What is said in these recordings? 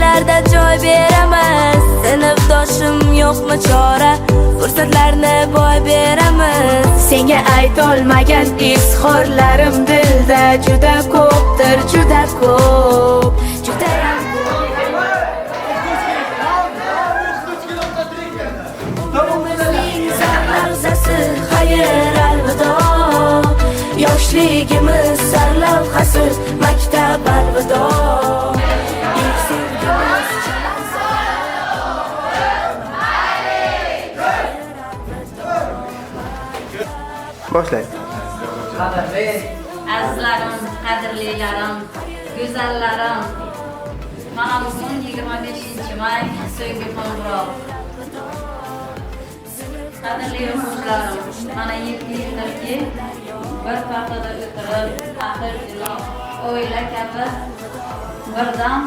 Dillarda joy beramiz. Sinfdoshim, yo'qmi chora? Fursatlarni boy beramiz. Senga aytolmagan izhorlarim dilda juda ko'pdir, juda ko'p, judayam ko'p. Umrimizning sarlavhasi, xayr, alvido. Yoshligimiz sarlavhasi, maktab alvido. Ilk sevgimiz chamanzori. Boshlang. Azizlarim, qadrlilarim, go'zallarim. Mana bugun 25-may, so'nggi qo'ng'iroq. Qadrli o'quvchilarim, mana 7 yildirki bir partada o'tirib, ahil inoq, oila kabi birdam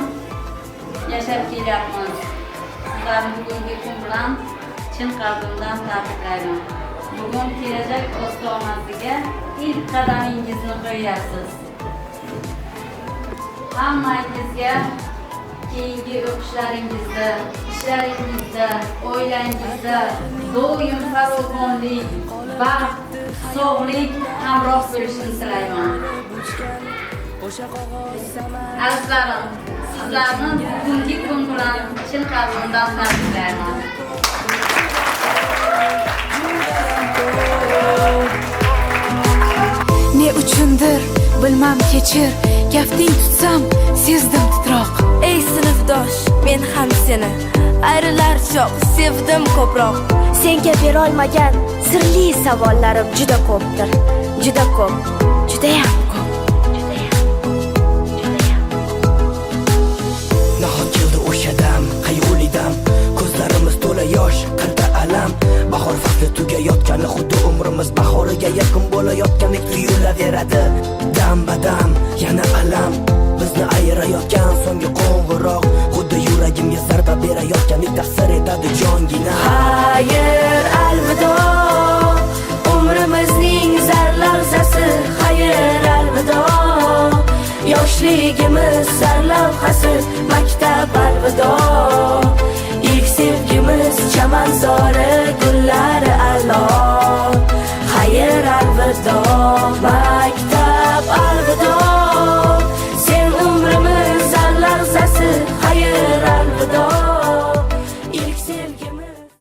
yashab kelyapmiz. Sizlarni bugungi kun bilan chin qalbimdan tabriklayman. Bugun kelajak ostonasiga ilk qadamingizni qo'yyapsiz. Hammangizga keyingi o'qishlaringizda, ishlaringizda, oilangizda doim farovonlik, baxt, sog'lik hamroh bo'lishini tilayman. Azizlarim, sizlarni bugungi kun bilan chin qalbimdan tabriklayman. Ne uchundir bilmam, kechir, kafting tutsam sezdim titroq. Ey sinfdosh, men ham seni ayrilar choq sevdim ko'proq. Senga berolmagan sirli savollarim juda ko'pdir. Juda ko'p, judayam ko'p. Judayam, judayam. Nahot keldi o'sha dam, qayg'uli dam. Ko'zlarimiz to'la yosh, qalbda alam. Bahor fasli tugayotgani, xuddi umrimiz bahoriga yakun bo'layotgandek tuyulaveradi. Dam badam yana alam. Bizni ayirayotgan so'nggi qo'ng'iroq xuddi yuragimga zarba berayotgandek ta'sir etadi jongina. Xayr, alvido. Umrimizning sarlavhasi, xayr, alvido. Yoshligimiz sarlavhasi, maktab alvido. Ilk sevgimiz chamanzori gullari a'lo. Xayr, alvido.